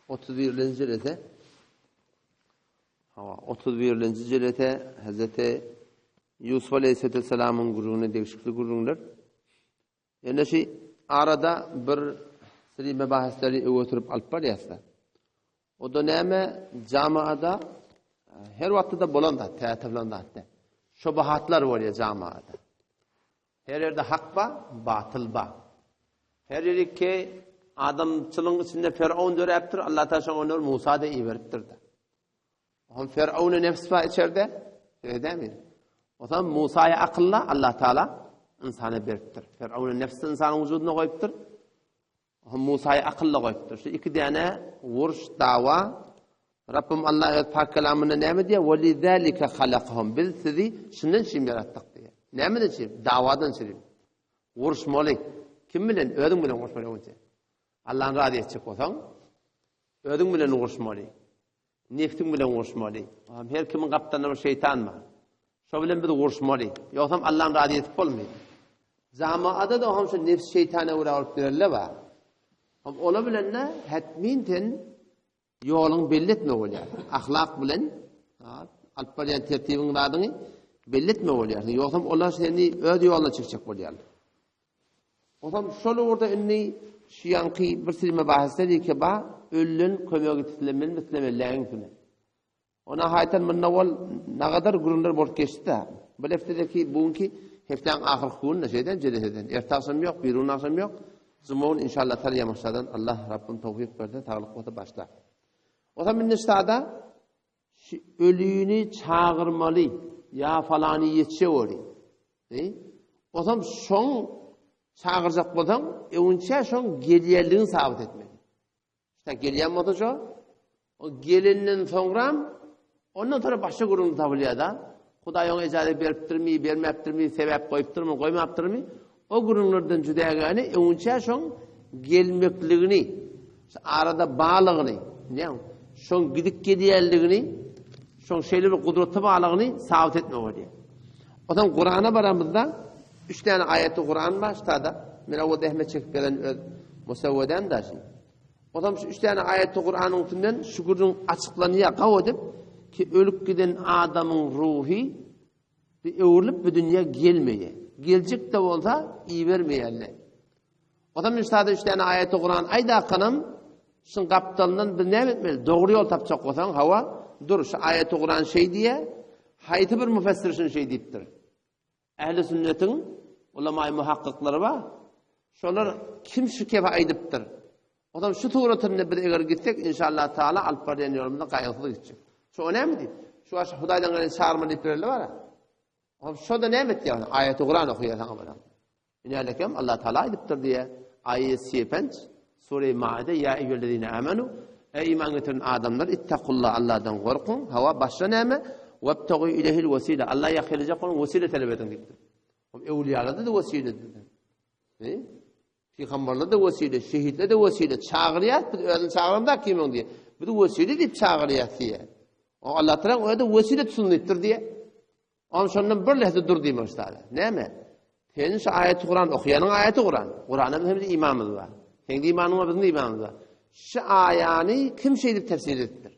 31-nji jelese. Hawa, 31-nji jelese Hazreti Ýusuf aleýhissalamyň gürrüňine degişli gürrüňler. Ýöne şu arada bir siri mebahysleri öwürtip alyp barýarys. O-da näme, jamaada her wagtda-da bolan zat, täze tapylan zat däl. Şubahatlar bolýar jamaada. Her ýerde hak bar, batyl bar. Her ýerki adamçylygyň içinde Ferowun döräpdir, Allah Taala şoňa ondan Musa-da iberipdir-de. Oňa Ferowuna nefs bar içerde, şeýle dälmi? O zaman Musa'ya akylla Allah Taala insana beripdir. Ferowuna nefs insanyň wujudyna goýupdyr. Oňa Musa'ya akylla goýupdyr. Şu iki däne uruş, dawa Rabbim Allah öz pak kelamynda näme diýýär? Ve lizalika halakahum. Biz sizi şundan üçin ýaratdyk diýýär. Nämeden üçin? Dawadan üçin. Uruşmaly. Kim bilen? Özüň bilen uruşmaly öňçe. Allahny razy etjek bolsaň, özüň bilen uruşmaly. Nefsiň bilen uruşmaly. Her kimiň gapdalynda bir şeýtan bar. Şo bilen biz uruşmaly. Ýogsam Allahny razy edip bolmaýar. Jamaada-da hem şu nefs şeýtana görä bolup berle bar. Hem ola bilen-de hetmin sen ýoluň belli etme bolýar. Ahlak bilen alyp barýan tertibiň zadyňy belli etme bolýar. Ýogsam olar seni öz ýoluna çekjek bolýarlar. Onsoň şol ugurda indi şu ýaňky bir sürü mebahysler ýeke ba, ölülen kömek islemelimi islemelläň üstüne. Ona haýtan munda bol nagadar gürrüňler bolup geçdi-de. Bu heftedeki bu günki hepdäň ahyrky günü şeýden jeleseden. Erte agşam ýok, birigün agşam ýok. Juma gün inşallah tar ýamaşadan Allah Rabbim towfyk berse saglyk bolsa başlar. Onsoň indi ştada Şu ölüni çagyrmaly, ýa falany ýetişeweri. Eý, Osam şoň çagyrjak bolsaň, öňünçä şoň gelýänligini sabyt etmeli. Şta gelýän bolsa şo, o gelenden soňram ondan sonra başga gürrüň tapylýar-da. Hudaý oňa ejazet beripdirmi, bermäpdirmi, sebäp goýupdyrmy, goýmapdyrmy? O gürrüňlerden jüdägäni öňünçä şoň gelmekligini, arada barlygyny, näme, şoň gidip gelýänligini, şoň şeýle bir gudraty barlygyny sabyt etmek bolýar. Onsoň Kurana baramyzda üç däne aýaty Kuran bar ştada. Men o zähmet çekip gelen öz musawwedem da şi. Onsoň şu üç däne aýaty Kuranyň üstünden şu gürrüň açyklanýar gaw edip ki ölüp giden adamyň ruhy Bir öwrülip bu dünýä gelmeýär. Geljek-de bolsa ibermeýärler. Onsoň men ştada üç däne aýaty Kuran aýdakanam şuň gapdalyndan biz näme etmeli? Dogry ýol tapjak bolsaň, hawa, dur, şu aýaty Kuran şeý diýýär. Haýsy bir müfessir şuny şeý diýipdir? Ähli sünnetiň ulamaý muhakkyklary bar. Şolar kim şu kefe aýdypdyr? Onsoň şu suratynda biz eger gitsek, inşallah taala alyp barýan ýolumyzda gaýgysyz gitjek. Şu o näme diýip? Şu aş Hudaýdan gelen çagyrma diýip bereli bar. Oňa şo-da näme etýär? Aýaty Kuran okaýar saňa bir. Inälekem Allah Taala aýdypdyr diýe. Aýat 85 Sure Maide ýa eýýühellezine amanu Eý iman getiren adamlar ittakullah Allahdan gorkuň. Hawa başga näme? Webtagu ilehil wesile. Allah ýakynlajak boluň, wesile talap ediň diýipdir. Öwliýalarda-da wesile diýipdir. Pygamberler-de wesile, şehitler-de wesile. Çagyrýas biz özüni çagyramzak kim oň diýe. Biz wesile diýip çagyrýas diýe. O Allah Taala özi wesile tutun diýipdir diýe. Oň şondan bir lehze dur diýmek islädi. Näme? Sen şu aýaty Kuran okaýanyň aýaty Kuran. Kurana biz hem imanymyz bar. Seň imanyň bar, biziň imanymyz bar. Şu aýany kim şeýdip tefsir edipdir?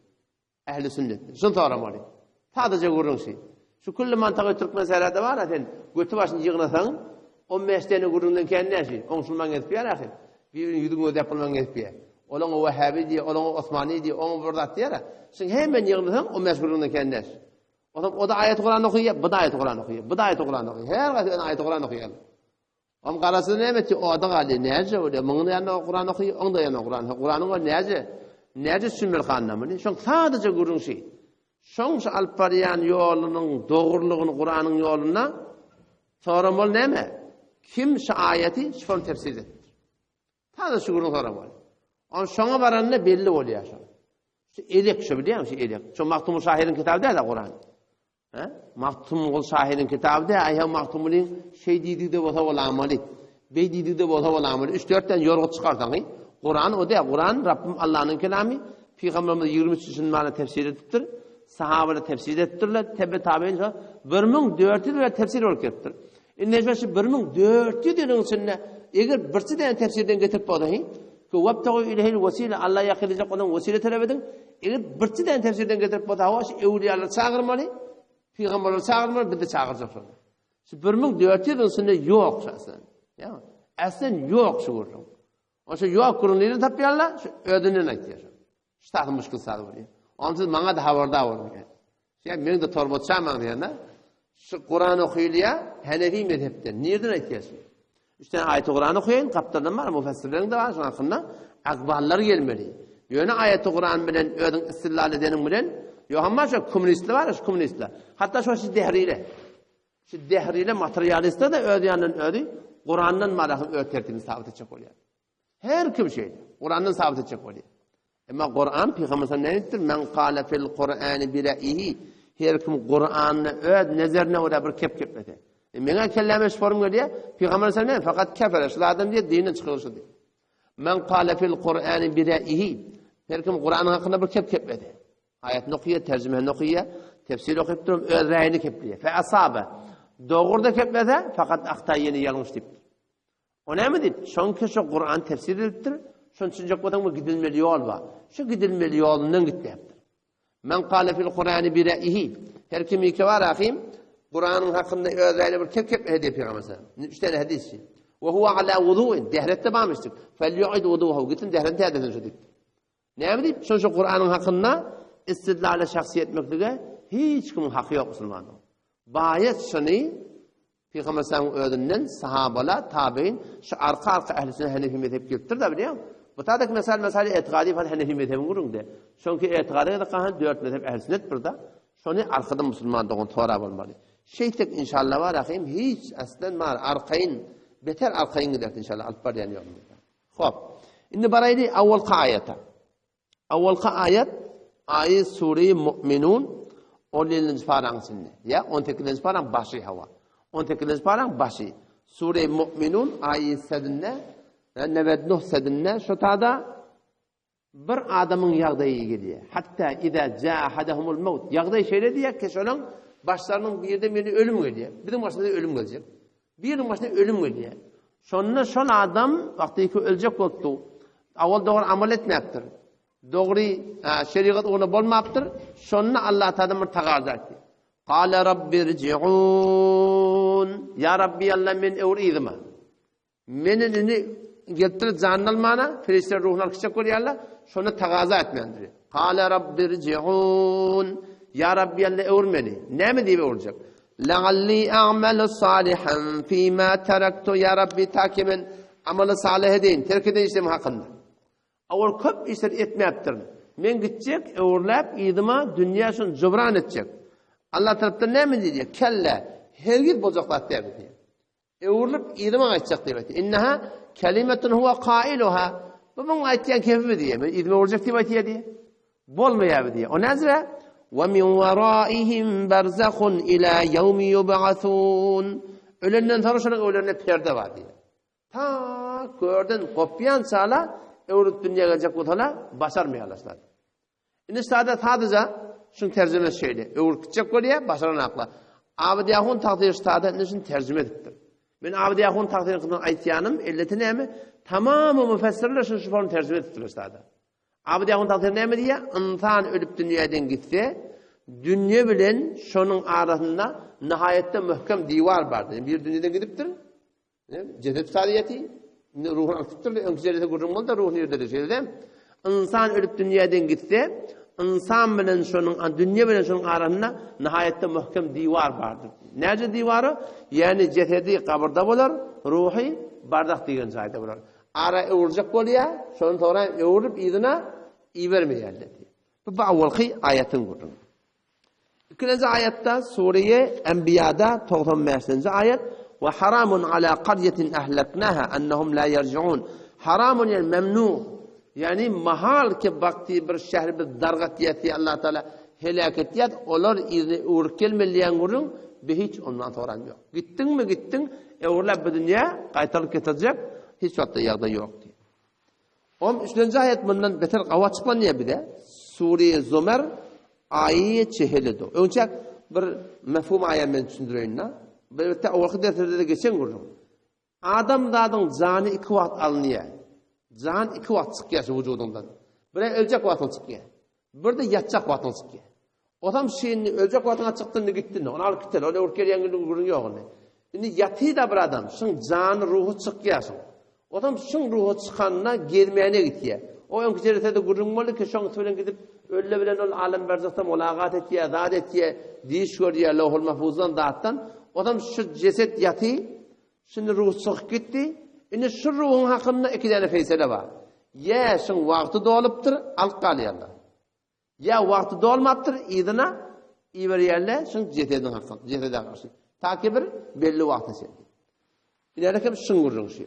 Ähli sünnetden. Şuny soramaly. Sadaja gürrüň şi. Şu külli mantagy türkmen sährada bar-a sen göti başyny ýygnasaň, 15 däne gürrüňden kän däl şi. Oňşulman gezip ýör ahyr. Bir-birini ýüzüň gözi ýapylman gezip ýör. Olaňa Wahhabi diýýär, olaňa Osmani diýýär, oňa bir zat diýýär-ä. Şuň hemmeni ýygnasaň 15 gürrüňden kän däl. Onsoň o-da aýaty Kuran okaýar, bu-da aýaty Kuran okaýar, bu-da aýaty Kuran okaýar. Her haýsy öz aýaty Kuran okaýar. Om garasy näme etdi? Oda galdy. Näce bolýar? Munuň ýanynda Kuran okaýar, oň da ýanynda Kuran. Kuranyň ol näce? Näce düşünmeli hanyna muny? Şoň sadaja gürrüň şi. Şoň şu alyp barýan ýolunyň dogrulygyny Kuranyň ýoluna soramaly näme? Kim şu aýaty şol tefsir etdi? Sada şu gürrüň soramaly. On şoňa baranda belli bolýar şo. Şu elek şu bilýärmi şu elek? Şu Magtymguly şahyryň kitaby däl Kuran. Hä? Magtymguly şahyryň kitaby dä, aý Magtymgulyň şeý diýdigi-de bolsa bolamaly. Beý diýdigi-de bolsa bolamaly. Üç-dört däne ýorgut çykarsaň, Kuran o dä, Kuran Rabbim Allanyň kelamy. Pygamberimiz 23 ýyl mana tefsir edipdir. Sahabalar tefsir edipdirler, tebe tabein şo 1400 ýyl tefsir bolup gelipdir. Indi şu 1400 ýylyň içinde eger birçe däne tefsirden getirip bolsa, hi? Webtegu ileyhil wesile, Alla ýakyn edjek bolsaň wesile talap ediň. Eger birçe däne tefsirden getirip bolsa, hawa şu öwliýalary çagyrmaly, pygamberleri çagyrmaly, biz-de çagyrjak şony. Şu 1400 ýylyň içinde ýok şu aslen. Ýa, aslen ýok şu gürrüň. Oşa ýok gürrüň nireden tapýarlar? Şu özünden aýtýar. Şu taýda muşkil saz bolýar. Onsuz maňa-da habardar bolmaýar. Şeýle men de torba çamaň diýende, şu Kuran okuyulýar, Hanefi mezhepden. Nireden aýtýarsyň? Üç tane aýaty Kuran okaýyn, gapdaldan bar, mufassirleriň de bar, şonuň hakynda akballar gelmeli. Ýöne aýaty Kuran bilen özüň istidlal edeniň bilen, ýok amma şu kommunistler bar, şu kommunistler. Hatda şu şu dehrile. Şu dehrile materialistler de öz ýanyndan özi Kurandan malahym öz tertibini sabit etjek bolýar. Her kim şeýle. Kurandan sabit etjek bolýar. Emma Kuran Pygamber sallallahu aleyhi ve sellem Men kâle fil Kur'ani bi re'ihi. Her kim Kur'an'ı öz nezerine görä bir kep keplese. E, meňe kelläme şu form gelýär. Pygamber sallallahu aleyhi ve sellem fakat kefere şul adam diýip dinden çykylyşy diýip. Men kâle fil Kur'ani bi re'ihi. Her kim Kur'anyň hakynda bir kep keplese. Aýatyny okaýar, terjimesini okaýar, tefsir okayıp durup öz reýini kepleýär. Fe asabe. Dogry da keplese, fakat ahta ýene ýalňyş diýip. O näme diýip? Şoňki şu Kur'an tefsir edilipdir. Şony düşünjek bolsaň bu gidilmeli ýol bar. Şu gidilmeli ýolundan git diýipdir. Men kale fil Kur'ani bi re'ihi. Her kim iki bar ahim. Kur'anyň hakynda öz reýine bir kep kep diýip pygamber sallam. Üç tane hadis. Ve huwa ala wudu'in. Dehrette barmyşdyk. Fel yu'id wudu'hu. Gitsin dehreti täzesin şu diýipdir. Näme diýip? Şol şu Kur'anyň hakynda istidlala şahsy etmeklige hiç kimiň haky ýok musulmanyň. Baýat şuny Pygamber sallallahu özünden sahabalar, tabein şu arka-arka ähli sünnet Hanefi mezhep gelipdir da bilýäň. Bu tadak mesal mesal etiqadi fal Hanefi mezhebiň gürrüňde. Çünki etiqada da kahan dört mezhep ähli sünnet bir da. Şony arkada musulman dogan sorap bolmaly. Şeýtsek inşallah bar ahim hiç aslan mar arkaýyn beter arkaýyn gider inşallah alyp barýan ýolumyzda. Hop. Indi baraýly awalky aýata. Awalky aýat aýy sure Mu'minun 17-nji paraň içinde. Ýa 18-nji paraň başy hawa. 18-nji paraň başy. Sure Mu'minun aýy sedinde, Nebed Nuh sedinde şu tada bir adamyň ýagdaýy gelýär. Hatta iza jaa ahadahumul maut. Ýagdaý şeýle diýýär ki, şonuň başlarynyň birde meni ölüm gelýär. Biziň başymyza ölüm geljek. Biriniň başyna ölüm gelýär. Şonda şol adam wagty öljek bolupdy. Awal dogry amal etmäpdir. Dogry şerigat ugruna bolmapdyr. Şonda Allah Taala bir tagaza etdi. Qala rabbirji'un. Ya Rabbi Allah men öwür yzyma. Meni indi gelipdir janyny almana, perişdeler ruhuny alyp gitjek bolýarlar. Şonda tagaza etmändir. Qala rabbirji'un. Ya Rabbi Allah öwür meni. Näme diýip öwürjek? La'alli a'malu salihan fima taraktu ya Rabbi ta ki men amaly salyh edeýin, terk eden işlerim hakynda. Owal köp işler etmäpdirin. Men gitjek, öwürläp yzyma dünýä şuny jubran etjek. Allah tarapdan näme diýýär? Kelle, hergiz boljak zat däl diýýär. Öwrülip yzyma gaýtjak diýip aýtdy. Inneha kelimetun huwa kailuha. Bu muň aýtýan kepimi diýýär. Men yzyma öwrüljek diýip aýtýar diýýär. Bolmaýar bu diýýär. O näzire? Wa min waraihim barzakhun ila ýawmi yub'athun. Ölenden soňra şonuň öwlerinde perde bar diýýär. Ta görden gopýan çala öwrülip dünýä geljek bolsalar başarmaýarlar. Indi sada sadaja şuň terjimesi şeýle. Öwrüp gitjek bolýar, başaranaklar. Abydy Ahun tagsyr sada indi şuny terjime edipdir. Men Abydy Ahun tagsyryny kysmyny aýtýanym, elleti näme? Tamamy müfessirler şuny şu form terjime edipdirler sada. Abydy Ahun tagsyr näme diýýär? Ynsan ölüp dünýäden gitse, dünýe bilen şonuň arasynda nihaýatda möhkem diwar bardyr. Bir dünýeden gidipdir, Jeset salyýeti, indi ruhuny alyp gitdir, öňki jelese gürrüň boldy, ruh nirdedir, şeýle däl. Ynsan ölüp dünýäden gitse, ynsan bilen şonuň, dünýe bilen şonuň arasynda nihaýatda möhkem diwar bardyr. Näce diwary? Ýagny jesedi gabyrda bolar, ruhy barzah diýen jaýda bolar. Ara öwürjek bolýar, şondan soňra öwrüp yzyna ibermeýärler. Bu bu awalky aýatyň gürrüňi. Ikinji aýatda Sure-i Enbiýada 95-nji aýat we haramun ala qaryatin ahlaknaha annahum la yarjiun. Haramun ýani memnu. Ýani mahal ki bakti bir şähri biz dargatýas diýe Allah Taala helak etýär, olar yzyna öwrüp gelmeli diýen gürrüň bi hiç ondan soran ýok. Gitdiňmi gitdiň, öwrüläp bu dünýä gaýtalyp getirjek hiç wagtda ýagdaý ýok diýip. On üçünji aýat mundan beter gawy açyklanýar bize. Sure Zumer aýy çehelidir. Öňçäk bir mefhum aýa men düşündireýin-de. Elbetde owalky derslerde-de geçen gürrüň. Adamzadyň jany iki wagt alynýar. Jan iki wagt çykýar şu wujudyňdan. Bire öljek wagtyň çykýar. Bir-de ýatjak wagtyň çykýar. Osam şindi öljek wagtyňa çykdy indi gitdi indi. Ony alyp gitdiler. Ony öwrüp gelýän günüň gürrüňi ýok indi. Indi ýatyda bir adam, şuň jany ruhy çykýar şuň. Osam şuň ruhy çykanda gezmäne gitýär. O öňki jeresede gürrüň boldy ki, şoň bilen gidip ölle bilen ol alem berzahda mulagat etýär, zat etýär, diş görýär, lowhul mahfuzdan zatdan. Osam şu jeset ýaty, Şindi ruh çykyp gitdi. Indi şu ruhuň hakynda iki däne feýsele bar. Ýa şuň wagty dolupdyr, alyp galýarlar. Ýa wagty dolmapdyr, yzyna iberýärler şuň jesediniň hakynda, jesede garşy. Ta ki bir belli wagta çenli. Ilerek hem şuň gürrüň şu.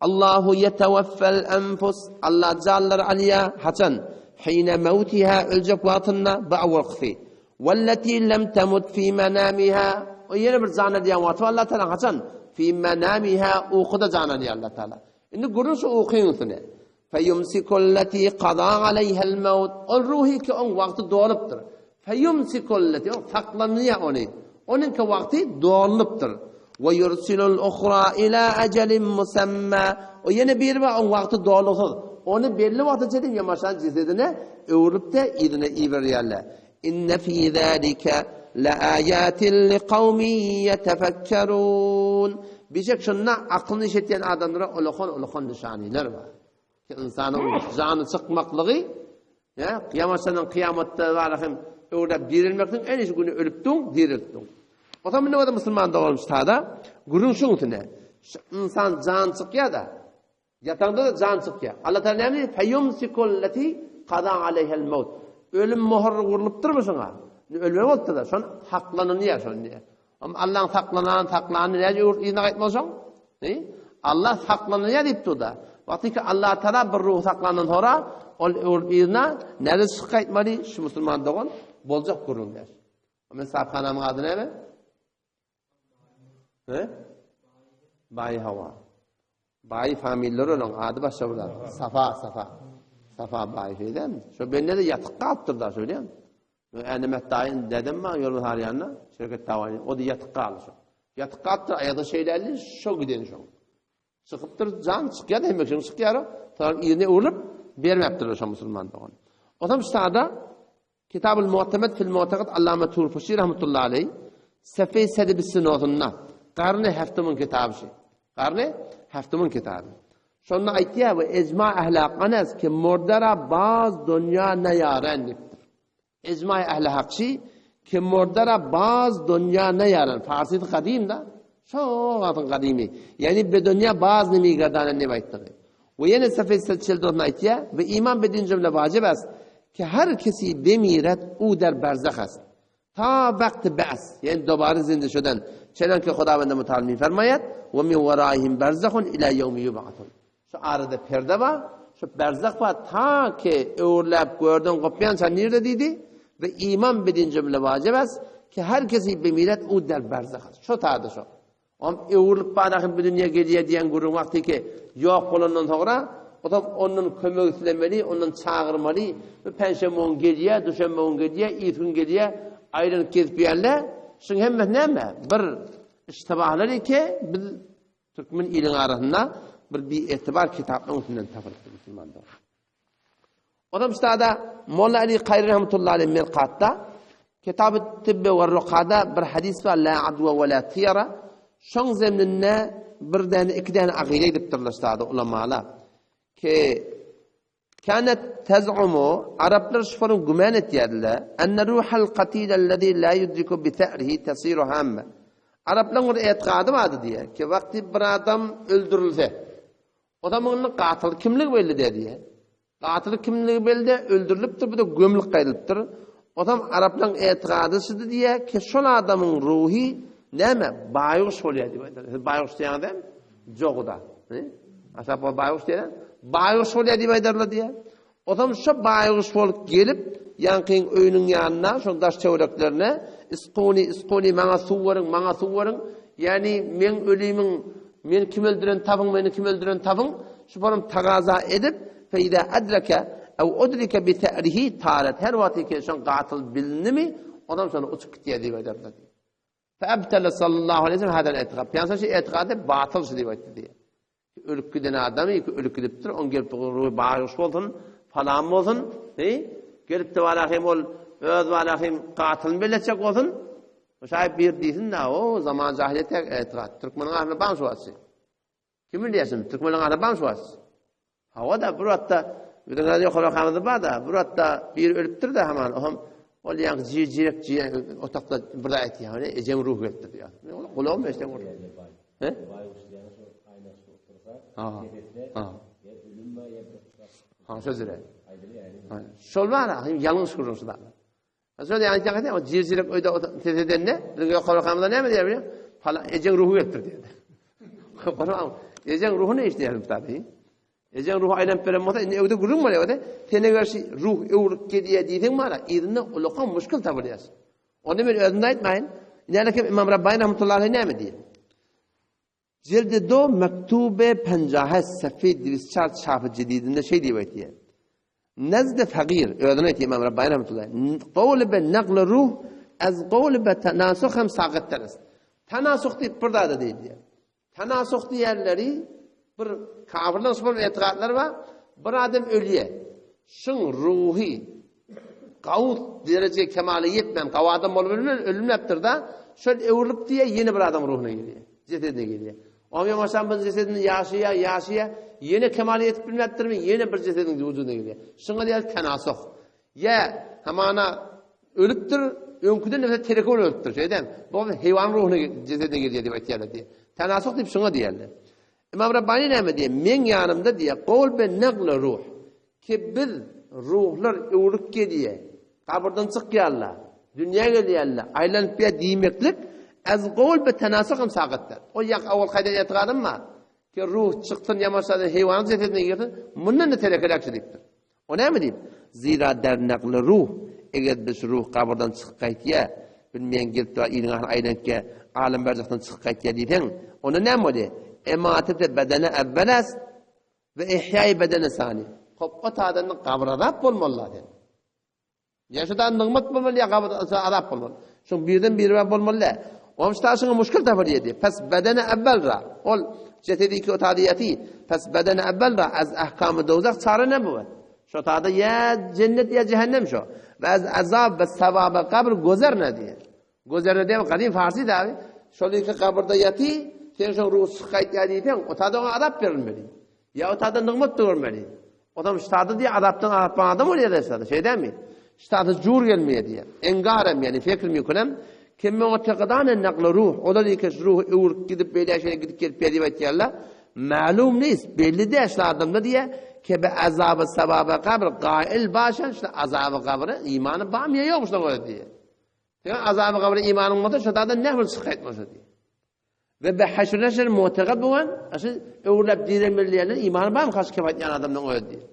Allahu yetawaffal anfus Allah janlary alýar haçan? Hine mawtiha öljek wagtynda bu awalkysy. Wallati lem tamut fi manamiha O ýene bir jan alýan wagty Allah Taala haçan? Fi manamiha ukuda jan alýar Allah Taala. Indi gürrüň şu ukyň üstüne. Feyumsikullati qada aleyha'l maut. Ol ruhy ki oň wagty dolupdyr. Feyumsikullati o saklanýar ony. Onuňki wagty dolupdyr. Ve yursilul uhra ila ajalin musamma. O ýene biri bar oň wagty dolusyz. Ony belli wagta çenli ýamaşan jesedine öwrüp-de yzyna iberýärler. Inne fi zalika laayatin liqawmin yetefekkerun. Bişek şunda aklyny işletýän adamlara ulakan-ulakan nyşanylar bar. Ki ynsanyň jany çykmaklygy, ýa kyýamatdan kyýamatda bar hem öwrüp dirilmekligiň en işi güni ölüpdiň, dirilipdiň. O zaman ne musulman doganym sada gürrüň şuň üstüne. Ynsan jan çykýar-da, Ýataňda-da jan çykýar. Allah Taala näme diýýär? Feyumsikullati qada aleyhel maut. Ölüm möhüri gurlupdyrmy şoňa? Indi ölmeli bolupdyr-da, şon saklanylýar şon diýýär. Amma Allaň saklanan, saklanyny näme öwrüp yzyna gaýtmaly şoň? He? Allah saklanylýar diýip dur-da. Wagty ki Allah Taala bir ruhy saklandan soňra ol öwrüp yzyna näde çykyp gaýtmaly? Şu musulman dogan boljak gürrüň däl. Men sahaphanamyň ady näme? He? Baý hawa. Baý familiýalar olaň ady başga bir zat. Safa, Safa. Safa baý feýdämi? Şo bende de ýatyk galypdyr da şo bilýän. Änemet daýy dedem bar ýolun harýanda, şirket dawany. O da ýatyk galdy şo. Ýatyk galypdyr, aýagy şeýläldi, şo giden şo. Çykypdyr, jan çykýar, hemme kişiň çykýar. Soň ýerine öwrülip bermäpdirler şo musulman dogan. Onsoň şu Kitabul Mu'temed fil Mu'tekad Allama Turfuşy rahmetullahi aleyh Sefei Sedi Bisinosynda Garny Heftimyň kitaby şu. Garny Heftimyň kitaby. Şonda aýtýar we ejma ehli hak ki murdara baz dunýa neýaren diýipdir. Ejma ehli hak şi ki murdara baz dunýa neýaren. Farsy gadym da. Şo wagtyň gadymy. Ýani be dunýa baz nemigardanen diýip aýtdygy. We ýene Sefei Sedi Çeldosynda aýtýar we iman bedin jümle wajib est. Ki her kesi bemiret u der berzah est. Ta wakt ba's, ýani dobary zinde şuden, çenanki Hudawende Mutal mifermaýat, we min weraihim berzahun ila ýewmi ýub'atun. Şu arada perde bar, şu berzah bar, ta ki öwürläp görden gopýança nirde diýdi, we iman bedin jümle wajib est, ki her kesi bemiret u der berzah est. Şu tada şu. Om öwrülip badaky bu dünýä gelýär diýen gürrüň wagty ki ýok bolandan soňra, otam ondan kömek islemeli, ondan çagyrmaly. Bu penşenbe gün gelýär, duşenbe gün gelýär, irki gün gelýär, aýlanyp gezip ýärler. Şuň hemmesi näme? Bir iştibahlar ki biz türkmen iliň arasynda bir bietibar kitaplaryň üstünden tapylypdyr musulmanlar. Onam ştada Molla Ali Kaýry rahmetullahi aleyh Mirkatda Kitab-y Tibbe we Rukada bir hadis bar la adwa we la tiyara. Şoň zemninde bir däne iki däne agyda edipdirler ştada ulamalar. Ki Kanet tez'umu araplar şufaryň güman etýärdiler. Enne ruhal qatil allazi la yudriku bi ta'rihi tasiru hamma. Araplaryň bir etikady bardy diýär ki wagty bir adam öldürilse O zaman gatyl kimligi belli däl diýýär. Gatyl kimligi belli däl, öldürilipdir, bu-da gömlüp gaýdylypdyr. O zaman araplaryň etikady şudy diýýär ki, şol adamyň ruhy näme? Baýguş bolýar diýip aýdar. Siz baýguş diýýäňiz däl? Joguda. Aşak baýguş diýýär. Baýguş bolýar diýip aýdarlar diýýär. O zaman şo baýguş bolup gelip, ýaňkyň öýüniň ýanyna, şoň daş töwereklerine, Iskuni, iskuni, maňa suw beriň, maňa suw beriň. Ýagny meň ölümiň, meni kim öldüren tapyň, meni kim öldüren tapyň. Şu bolam tagaza edip, feýda adraka ew udrika bi ta'rihi tarat. Her wagt ki şoň gatyl bilindimi, onam şony uçup gitýär diýip aýdarlar. Fe abtala sallallahu aleyhi ve sellem hadal etiqad. Pygamber şu etikady batyl şu diýip aýtdy diýýär. Ölüp giden adam ki ölüp gidipdir, oň gelip ruhy baýguş bolsun, falan bolsun, he? Gelip de wala hem ol öz wala hem gatylyny belletjek bolsun. Şaýyp bir diýsin da, o zaman jahiliýet etikat. Türkmeniň arasynda bar şu wagtçy. Kim bilýärsin? Türkmeniň arasynda bar şu wagtçy. Hawa da bir wagtda biziň hany ýokary okamyzda bar da, bir wagtda biri ölüpdir de haman, ohm ol ýaňky jir-jirek jiýen otakda bir zat aýtýar, hany ejeň ruhy gelipdir diýýär. Men ol gulagym eşden gurdy. He? Ha, şo jire. Şol bar, ýalňyş gürrüň şu zatlar. Şol ýaňky ýaňky o jir-jirek öýde ses edende, biziň ýokary okamyzda näme diýýär bilýär? Falan ejeň ruhy gelipdir diýýär. Ejeň ruhy ne işleýär bu tabi? Ejeň ruhy aýlanyp beren bolsa, indi öwde gürrüň bolýar öde. Sen eger şu ruh öwrüp gelýär diýseň mara, yzynda ulakan muşkul tapylýar. Ony men özüm aýtmaýyn. Näme kim Imam Rabbani rahmetullahi aleyh näme diýýär? Jildi do mektube penjahe sefid divisçar çapy jedidinde şeý diýip aýtýar. Nezde fagir, özüne aýtýar Imam Rabbani rahmetullahi. Gowly be nagly ruh az gowly be tanasuh hem sagytdyr. Tanasuh diýip bir zada diýilýär. Tanasuh diýenleri bir kafirler şol etigatlary bar. Bir adam ölýär. Şuň ruhy gawut dereje kemala ýetmän gawy adam bolup ölmepdir da, şol öwrülip diýe ýene bir adam ruhuna girýär. Jesedine girýär. Oňa ýomaşan bir jesedini ýaşaýar, ýaşaýar, ýene kemala ýetip bilmepdirmi, ýene bir jesediň wujuduna girýär. Şuňa diýýär tanasuh. Ýa hamana ölüpdir, öňküden de tereke bolup ölüpdir, şeýdem. Bu heýwan ruhuna jesedine girýär diýip aýtýarlar diýýär. Tanasuh diýip şuňa diýýärler. Imam Rabbani näme diýýär? Meň ýanymda diýýär, gol be nagl ruh. Ki biz ruhlar öwrüp gelýär. Gabyrdan çykýarlar, dünýä gelýärler, aýlanyp ýa diýmeklik az gol be tanasuh hem sagatdyr. O ýak awal kaýdan etigadym bar. Ki ruh çyksyn ýa heýwan jesedine girsin, mundan da terekeläkçi diýipdir. O näme diýip? Zira der nakly ruh, eger biz şu ruh gabyrdan çykyp gaýtýa, bilmeýän gelip duran iliň ahyry aýlanyp gel, alem berzahdan çykyp gaýtýa diýseň, onda näme bolýa? Ematete bedene evvel est we ihýaýy bedene sani. Hop, o taýdan gabyr azap bolmaly sen. Ýa şu da nygmat bolmaly ýa gabyr azap bolmaly. Şoň birden biri bar bolmaly däl. Onuň şu taşyňa muşkil tapar ýedi. Pes bedene evvel ra. Ol jesedi ki otadiyeti. Pes bedene evvel ra az ahkamy dowzah çare ne bu? Şo tada ýa cennet ýa cehennem şo. Ve az azab ve sevaba kabr gozer ne diýe. Gozer ne diýe gadim farsi da. Şol iki kabirde ýaty, sen şo ruh çykaýtýar diýseň, o tada oňa azap berilmeli. Ýa o tada nygmat görmeli. Odam ştada diýe azapdan azaplan adam bolýar da ştada. Şeý dämi? Ştada jur gelmeýär diýe. Engarem ýani fikr mükünem kim mu'teqadan naql ruh. Olar ýeke ruh öwürip gidip beýle şeýle gidip gelip diýip aýtýarlar. Ma'lum neýs belli däl şla adamda diýe ke be azaby sababa kabr gail başan şla azaby kabra imany barmy ýa ýok şla diýe. Sen azaby kabra imanyň bolsa şo da nähili çykaýtmasa diýe. Ve be haşr neşr mu'tegad bolan, aşy öwrülip direlmeli imany barmy haşr kep aýtýan adamdan özi diýip.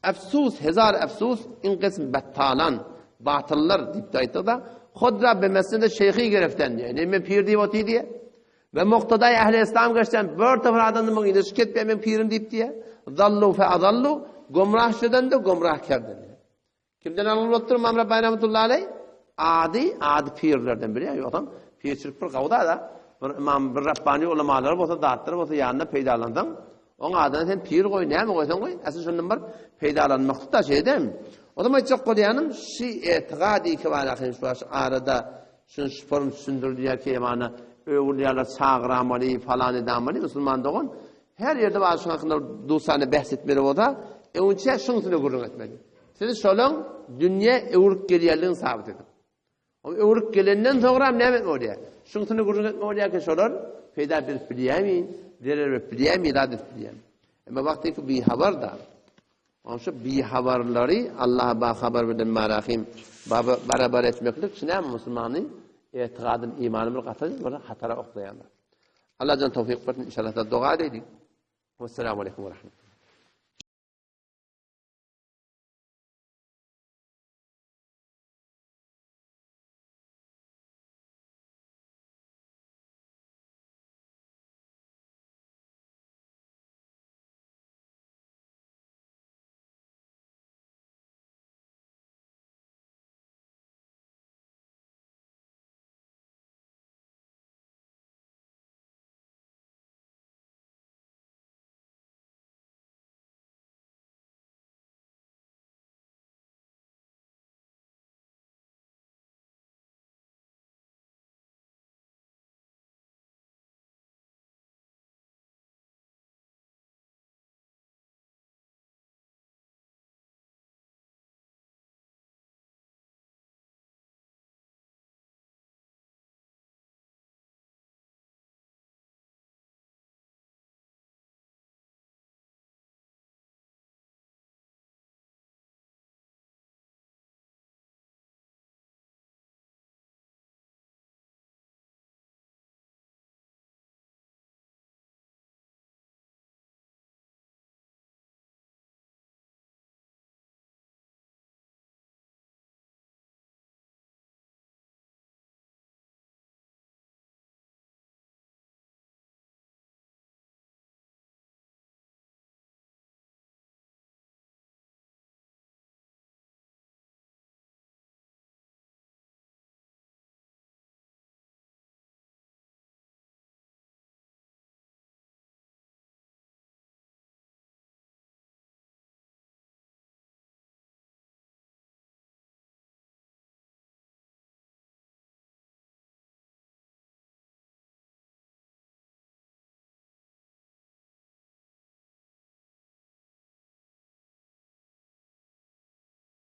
Efsus, hezar efsus, in kysm bettalan, batyllar diýip aýtdy da, Hodra be mesnede şeyhi gereften diýe. Ne men pir diýip oty diýe. Ve muqtaday ehli islam geçen bir topar adamdan muň ine şikет men pirim diýip diýe. Zallu fe azallu, gomrah şeden de gomrah kerden. Kimden alyp bolupdyr Ymam Rabbani rahmetullahi aleý? Ady, ady pirlerden biri, ýogsam pirçilik bir gawda da, bir ymam, bir Rabbani ulamalary bolsa, zatlary bolsa ýanynda peýdalansaň, oň adyna sen pir goý, näme goýsaň goý, asyl şondan bir peýdalanmakdy da şeýdem. O zaman aýtjak bolýanym, şi etigady ki bar ahyn şu baş arada şun şu form düşündirilýär ki emana öwrülýärler çagyramaly, falan edamaly musulman dogan. Her ýerde bar şuň hakynda dusany bähs etmeli bolsa, öňçe şuň üstüne gürrüň etmeli. Siz şolaň dünýä öwrüp gelýänligini sabyt ediň. O öwrüp gelenden soňra näme etme bolýar? Şuň üstüne gürrüň etme bolýar ki, şolar peýda berip bilýärmi, zerer berip bilýärmi, zat edip bilýärmi? Emma wagty ki bihabar da. Onuň şu bihabarlary Allaha bahabar bilen marahim baba barabar etmeklik şu näme musulmany etigadyn imany bir gaty bir hatara oklaýarlar. Allah jan towfik bersin inşallah da doga edeydik. Wesselamu aleýkum we rahmetullah.